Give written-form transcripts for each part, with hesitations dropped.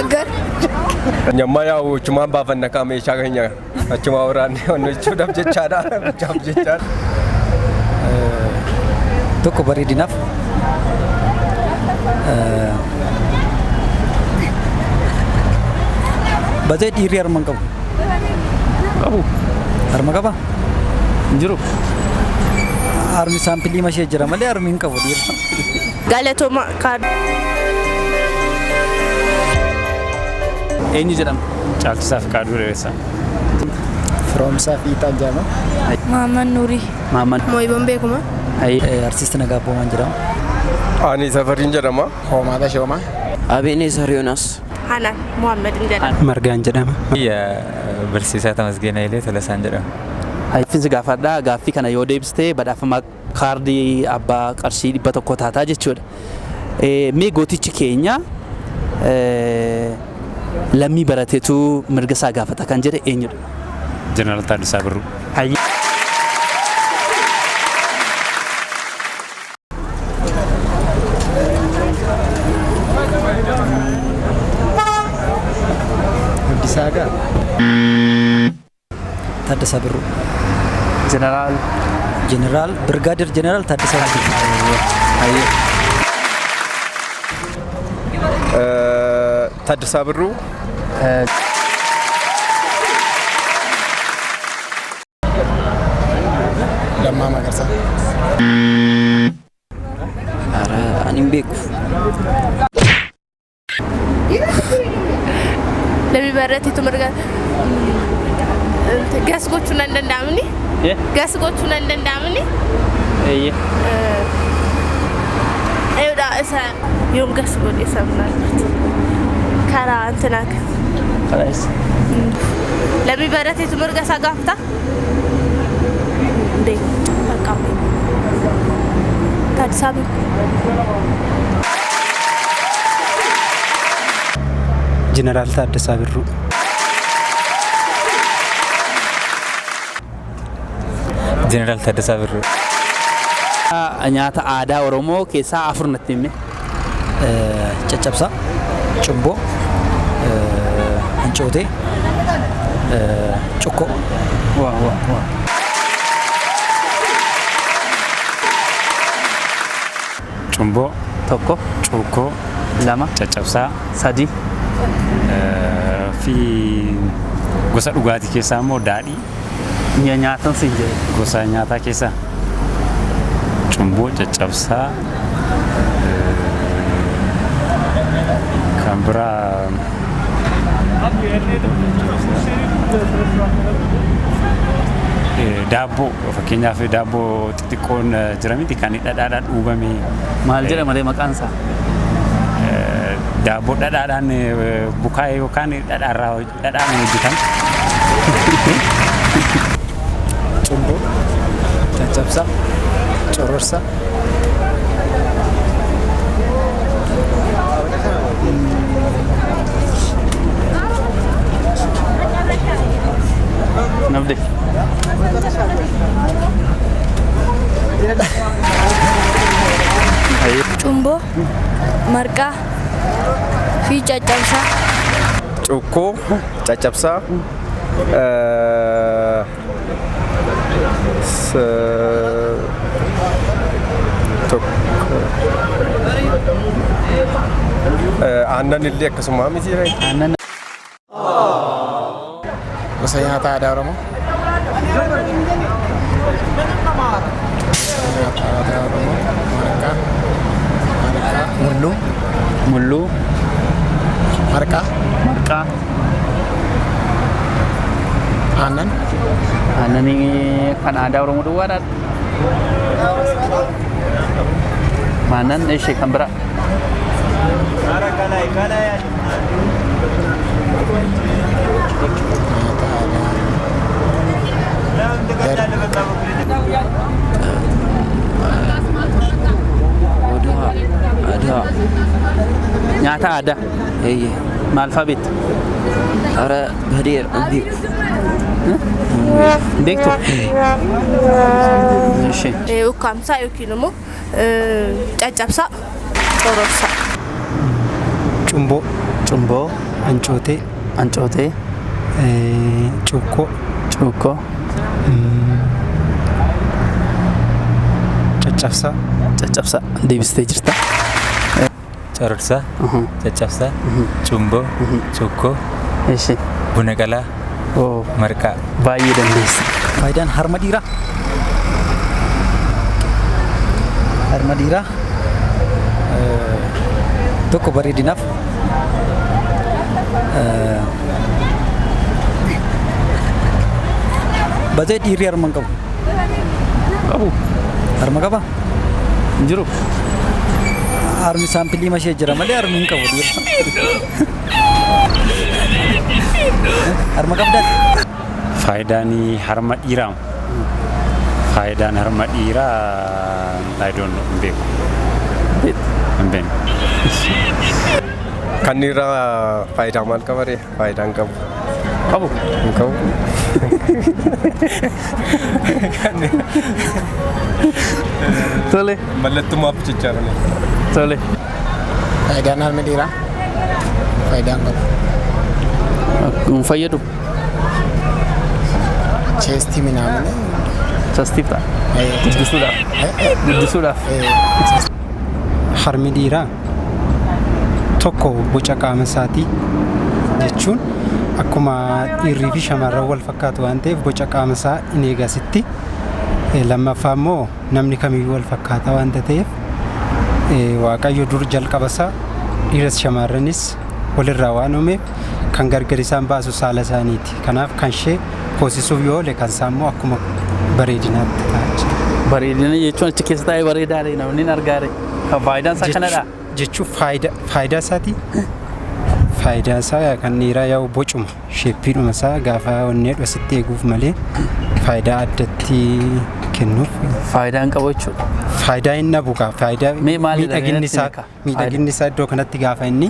Shaggar. Nyammaa yaa'u achumaan baafanna kaa meeshaa keenya achumaa waraannee honnachuudhaaf jechaadha. Bichaaf jechaadha. Tokko bareedinaaf. Batee dhiirri harma hin qabu. Qabu. Harma qaba? Hin jiru. Harmi saampilii mashee jira malee harmi hin qabu dhiirri. Galatooma kaardii. Eenyu jedhama? Caalchisaa Fiqaaduu Dheeressaa. Firoomsaa Fiixaa jedhama. Maamman Nuurii. Maamman. Mooyiboon beekuma. Artiist Nagaa Abboomaan jedhama. Ani Safariin jedhama. Hoomaa Tashoomaa. Abeenezer Yoonaas. Hanan Muhammad jedhama. Margaan jedhama. Barsiisaa Tamasgeen Hayilee Tolasaan jedhama. Finsi gaafadhaa gaaffii kana yoo deebiste badhaafama kaardii abbaa qarshii 100 taataa jechuudha. Mee gootichi keenya lammii barateetu mirga isaa gaafata kan jedhe eenyudha? Jeneraal Taaddasaa Birruu. Abdiisaa Agaa. Taaddasaa Birruu. Jeneraal. Jeneraal Birgaadir Jeneraal Taaddasaa Birruu. Taaddasaa Birruu. Lammaa Magarsaa. Ara ani hin beeku. Namni barreetitu mirga gas gochuun hin danda'amni. Gas gochuun hin danda'amni. Eeyyoodha isa yoom gas godhe isa ምናልባት karaa እንትና Karaa eessa? Lammii barateetu mirga isaa gaafata. Beeku bakka Taaddasaa beeku. Jeneraal Taaddasaa Birruu. Jeneraal Taaddasaa Birruu. Nyaata aadaa Oromoo keessaa afur natti himi. Caccabsaa, cumboo, ancootee, cukkoo. Waa waa waa. Cumboo. Tokko. Cuukkoo. Lama. Caccabsaa. Sadi. Fi gosa dhugaatii keessaa immoo daadhii. Nyaatan siin jedhe. Gosa nyaataa keessaa cumboo, caccabsaa, kan biraa daabboo fakkeenyaaf daabboo xixiqqoon jira miti kan dhadhaadhaan dhuubame. Maal jedhama malee maqaan isaa? Daabboo dhadhaadhaan bukaa'e yookaan dhadhaarraa dhadhaan hojjetame. Cumboo. Caccabsaa. Cororsaa. Nabde. Cumboo, marqaa fi caccabsaa. Cuukkoo, caccabsaa, tokko aannan illee akkasuma miti. Aannan. Gosa nyaataa aadaa Oromoo. Nyaata aadaa Oromoo. Marqaa. Marqaa. Mulluu. Mulluu. Marqaa. Marqaa. Aannan. Aannanii kan aadaa Oromoo duwwaadha. Aannan ishee kan biraa. Nyaata aadaa. Odaa. Aadaa. Nyaata aadaa. Eeyyee. Maal fa'aa beekta? Ara badeera hin beeku. Hin beektu? Ishee. Ukkaamsaa yookiin immoo caccabsaa, cororsaa. Cumboo. Cumboo. Ancootee. Ancootee. Cuukkoo. Cuukkoo. Caccabsaa. Caccabsaa. Deebistee jirta. Cororsaa. Caccabsaa. Cumboo. Cuukkoo. Buna qalaa. Marqaa. Baay'ee dandeessa. Faayidaan harma dhiiraa. Harma dhiiraa tokko bareedinaaf batee dhiirri harma hin qabu. Qabu. Harma qaba? Hin jiru. Harmi saampilii mashee jira malee harmi hin qabu dhiirri. Harma qabdaa? Faayidaan harma dhiiraa. Faayidaan harma dhiiraa I don't know, hin beeku. Hin beeku. Kan dhiiraa faayidaa maal qaba ree? Faayidaa hin qabu. Qabu? Hin qabu. Tole. Mallattummaaf jechaa malee. Tole. Faayidaan harma dhiiraa faayidaa hin qabu. Hin fayyadu. Chestii minaamina. Chestiif ta'a. Guddisuudhaaf. Guddisuudhaaf. Harmi dhiiraa tokko boca qaama isaatii jechuun akkuma dhiirrii fi shamarran wal fakkaatu waan ta'eef boca qaama isaa in eegasitti. Lammaffaa immoo namni kamiyyuu wal fakkaataa waan ta'eef Waaqayyo dur jalqaba isaa dhiiras shamarranis walirraa waan uumeef kan gargar isaan baasu saala isaaniiti. Kanaaf kan ishee hoosisuuf yoo oole kan isaa immoo akkuma bareedinaatti ta'a jechuudha. Bareedina jechuun achi keessa taa'ee bareedaadha namni hin argaare. Kan faayidaan isaa kanadha. Jechuun faayidaa isaati. Faayidaa isaa kan dhiiraa yaa'u bocuma shapeiidhuma isaa gaafa onnee asitti eeguuf malee faayidaa addatti kennuuf. Faayidaa hin qabu jechuudha. Faayidaa hin dhabu gaa faayidaa maalidha miidhaginni isaa natti miidhaginni isaa iddoo kanatti gaafa inni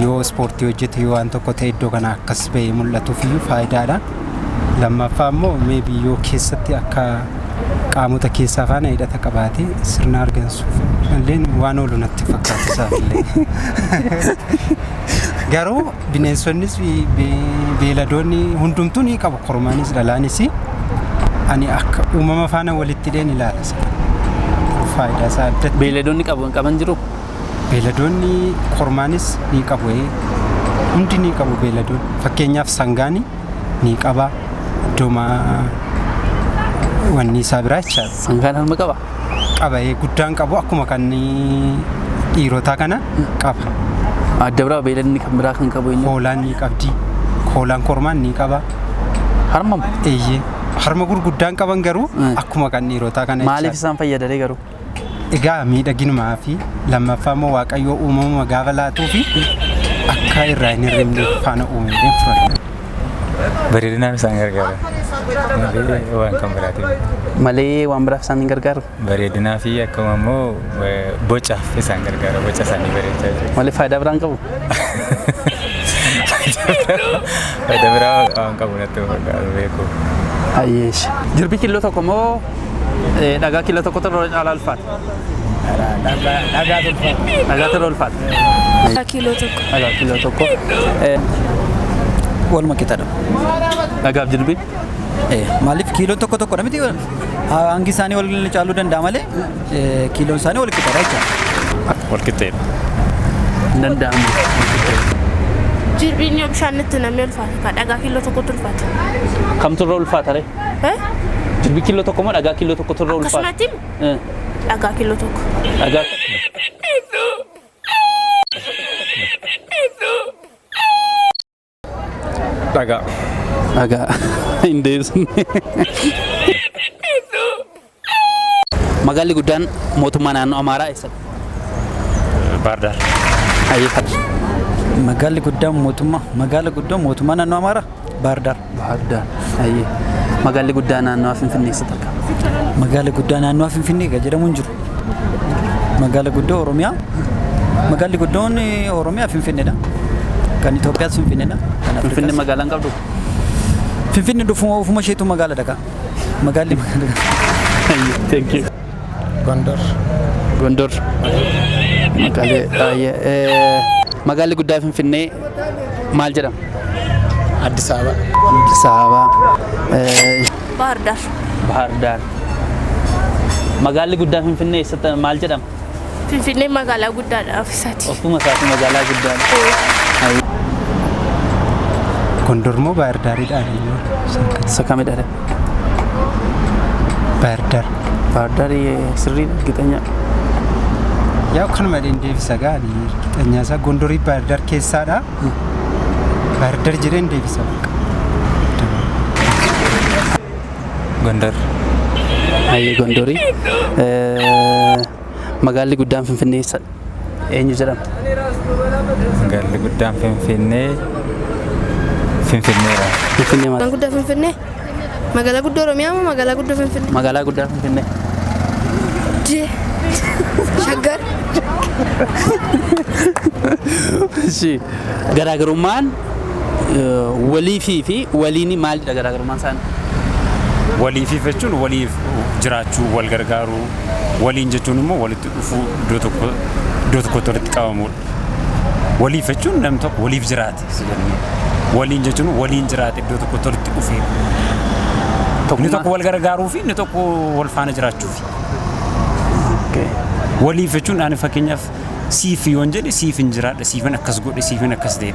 yoo ispoortii hojjete yoo waan tokko ta'e iddoo kana akkas ba'ee mul'atuuf iyyuu faayidaadha. Lammaffaa immoo maybe yoo keessatti akka qaamota keessaa faana hidhata qabaatee sirna argansuuf illee waan oolu natti fakkaata isaaf illee. Garuu bineensonnis beeladoonni hundumtuu ni qabu kormaanis dhalaanis ani akka uumama faana walitti hidheen ilaala isa. Faayidaa isaa addatti. Beeladoonni qaban jiru? Beeladoonni kormaanis ni qabu. Hundi ni qabu beeladoonni. Fakkeenyaaf sangaani ni qaba. Iddoo wanni isaa biraa jechaadha. Sangaan harma qaba? Qaba guddaan qabu akkuma kan dhiirotaa kana qaba. Adda biraa beeladni kan biraa kan qabu eenyu? Hoolaan ni qabdi. Hoolaan kormaan ni qaba. Harma? Eeyyee. Harma gurguddaan qaban garuu akkuma kan dhiirotaa kana Maaliif isaan fayyadare garuu? Egaa miidhaginumaa fi lammaffaa immoo Waaqayyoo uumamuma gaafa laatuu fi akka irraa hin hirribne faana uumamee fudhata. Bareedinaaf isaan gargaara. Malee waan kan biraatiif. Malee waan biraaf isaan hin gargaaru? Bareedinaa fi akkuma immoo bocaaf isaan gargaara. Boca isaanii bareechaa jiru. Malee faayidaa biraan qabu? Faayidaa biraa waan qabu natti fakkaatu beeku. Ayyeesh. Jirbi kiiloo tokko moo dhagaa kiiloo tokkotu irra caalaa ulfaata? Dhagaa ulfaata. Dhagaatu irra ulfaata. Kiiloo tokko. Dhagaa kiiloo tokko. Waluma qixadha. Dhagaaf jirbi? Maaliif kiiloon tokko tokkodha miti hangi isaanii wal caaluu danda'a malee kiiloon isaanii wal qixadha jechuudha. Wal qixxeedha. Hin danda'amu. Jirbiin yoo bishaan itti namee ulfaata. Dhagaa kiiloo tokkotu ulfaata. Kamtu irra ulfaata ree? Eh? Jirbi kiiloo tokko moo dhagaa kiiloo tokkotu irra ulfaata? Akkasumatti dhagaa kiiloo tokko. Dhagaa. Dhagaa. Dhagaa. Hin deebisne. Magaalli guddaan mootummaa naannoo Amaaraa eessadha? Baardaar. Magaalli guddaan mootummaa magaala guddaan mootummaa naannoo Amaaraa Baardaar. Baardaar. Ayyee. Magaalli guddaa naannoo Finfinnee eessatti argama? Magaala guddaa naannoo Finfinnee kan jedhamu hin jiru. Magaala guddoo Oromiyaa. Magaalli guddoon Oromiyaa Finfinneedha. Kan Itoophiyaas Finfinneedha. Kan Finfinnee magaalaa hin qabdu? Finfinne dhufuma ofuma isheetu magaala dhaqa. Magaalli magaala. Thank you. Gondor. Gondor. Maqaalee baay'ee. Magaalli guddaa Finfinnee maal jedhama? Addis Ababa. Addis Ababa. Bahar Dar. Bahar Daar. Magaalli guddaa Finfinnee eessatti maal jedhama? Finfinnee magaalaa guddaadha ofiisaati. Ofuma isaati magaalaa guddaadha. Gondor moo Baahir Daariidhaan? Isa kamidha? Baahir Daar. Bahar Daar sirriidha gixanya. Yaa kanuma deebisa gaani qixxeenyaa isaa Gondorii Baahir Daar keessaadha. Baahir Daar jedheen deebisa. Gondar. Hayyee Gondorii. Magaalli guddaan Finfinnee eessadha? Eenyu jedhama? Magaalli guddaan Finfinnee Finfinneedha. Finfinnee maal? Magaalaa guddaa Finfinnee. Magaalaa guddoo Oromiyaa moo magaalaa guddoo Finfinnee? Magaalaa guddaa Finfinnee. D. Shaggar. Ishi garaagarummaan waliifii fi waliinii maalidha garaagarummaan isaanii? Waliifiif jechuun waliif jiraachuu, wal gargaaruu, waliin jechuun immoo walitti dhufuu iddoo tokko iddoo tokkotti walitti qabamudha. Waliif jechuun namni tokko waliif jiraate si jennee. Waliin jechuun waliin jiraate iddoo tokkotti walitti dhufee. Inni tokko wal gargaaruu fi inni tokko wal faana jiraachuufi. Waliif jechuun ani fakkeenyaaf siif yoon jedhe siif hin jiraadha, siifin akkas godhe, siifin akkas ta'e.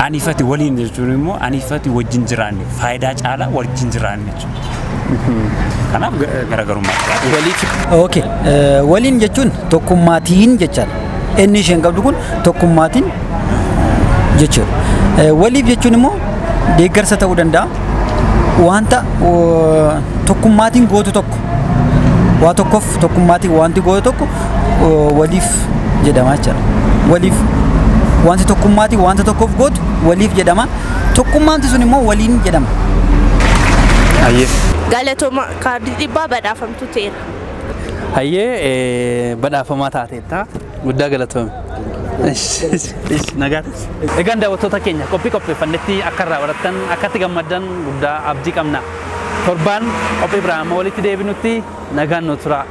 Anifati waliin jechuun immoo anifati wajjin jiraanne faayidaa caalaa wajjin jiraanne jechuudha. Kanaaf garaagarummaa qaba. Waliif. Okay. Waliin jechuun tokkummaatiin jechaadha. Inni isheen qabdu kun tokkummaatiin jechuudha. Waliif jechuun immoo deeggarsa ta'uu danda'a. Wanta tokkummaatiin gootu tokko waa tokkoof tokkummaatiin wanti gootu tokko waliif jedhama jechaadha. Waliif wanti tokkummaatiin wanta tokkoof gootu waliif jedhama. Tokkummaanti sun immoo waliin jedhama. Hayyee. Galatooma kaardii 100 badhaafamtu ta'eera. Hayyee badhaafamaa taateetta. Guddaa galatoome. Nagaa. Egaan daawwattoota keenya qophii qopheeffannetti akka irraa barattan akkatti gammaddan guddaa abdii qabna. Torbaan qophii biraa amma walitti deebinutti nagaan nu tura.